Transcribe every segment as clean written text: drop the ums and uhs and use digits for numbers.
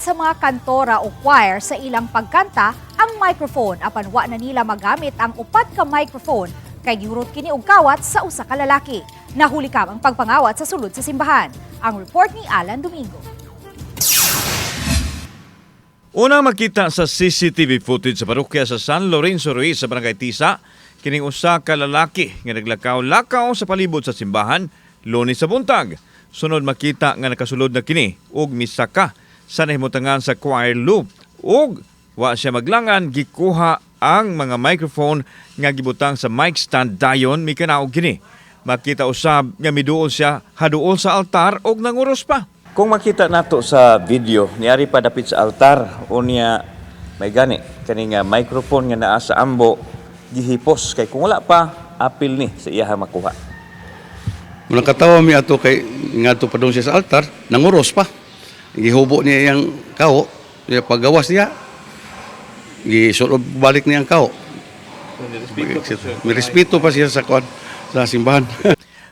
sa mga kantora o choir sa ilang pagkanta ang microphone apan wa na nila magamit ang upat ka microphone kay gihurot kini og kawat sa usa ka lalaki. Nahulikam ang pagpangawat sa sulod sa simbahan. Ang report ni Alan Domingo. Unang makita sa CCTV footage sa parokya sa San Lorenzo Ruiz sa Barangay Tisa, kining usa ka lalaki nga naglakaw-lakaw sa palibot sa simbahan Lunes sa buntag. Sunod makita nga nakasulod na kini og misaka sa nahimutangan sa choir loop ug wa siya maglangan, gikuha ang mga microphone nga gibutang sa mic stand, dayon mikanaog kini. Makita usab nga miduol siya haduol sa altar og nanguros pa. Kung makita nato sa video, niari pa dapit sa altar, unya may gani kani nga microphone nga naa sa ambo gihipos kay kung wala pa apil ni sa iyaha makuha. Unang katawa mi ato kay ngadto pa doon siya sa altar, nanguros pa. Gihubo niya iyang kao, niya paggawas niya, gisulod balik niya ang kao. May respeto pa siya sa kuan, sa simbahan.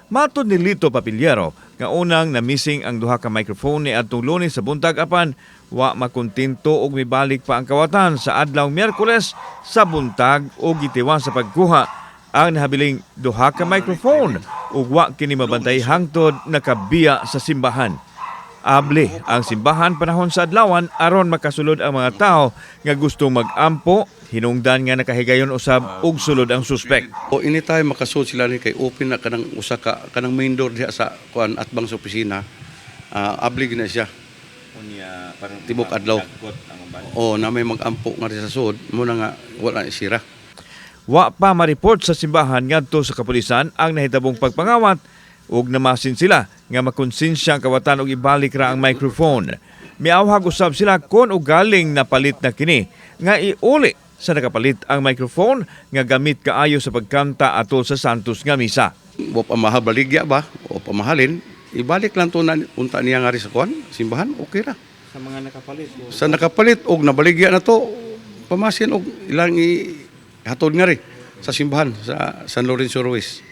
Matod ni Lito Papillero nga unang na-missing ang duha ka microphone ni adtong Lunes sa buntag, apan wa makontento og mibalik pa ang kawatan sa adlaw Miyerkules sa buntag ug gitiwan sa pagkuha ang nahabiling duha ka microphone ug wa kini mabantay hangtod nakabiya sa simbahan. Abli ang simbahan panahon sa adlawan aron makasulod ang mga tao nga gustong mag-ampo, hinungdan nga nakahigayon usab og sulod ang suspek. O anytime makasud sila ni kay open na kanang usa ka kanang main door diha sa kuan, atbang sa opisina. Abli na siya. Unya parang Tibok adlaw. O na may mag-ampo nga sa sud, mo na nga wala na sira. Wa pa ma-report sa simbahan ngadto sa kapulisan ang nahitabong pagpangawat ug namasin sila nga makonsensya ang kawatan og ibalik ra ang microphone. Miawhag usab sila kon ugaling napalit na kini nga iuli sa nakapalit ang microphone nga gamit kaayo sa pagkanta atol sa Santos nga misa. Wa pa mahal baligya ba o pamahalin, ibalik lang to na unta niya nga ri sa kuan, simbahan, okay ra. Sa mga nakapalit. Sa nakapalit og nabaligya na to, pamasin og ilang i hatod nga ri sa simbahan sa San Lorenzo Ruiz.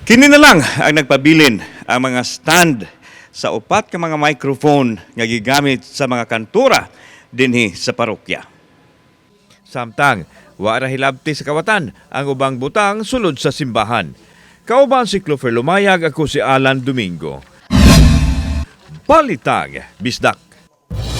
Kini na lang ang nagpabilin, ang mga stand sa upat ka mga microphone nga gigamit sa mga kantura dinhi sa parokya. Samtang, wa ra hilabti sa kawatan ang ubang butang sulod sa simbahan. Kauban si Clover Lumayag, ako si Alan Domingo. Balitag, Bisdak.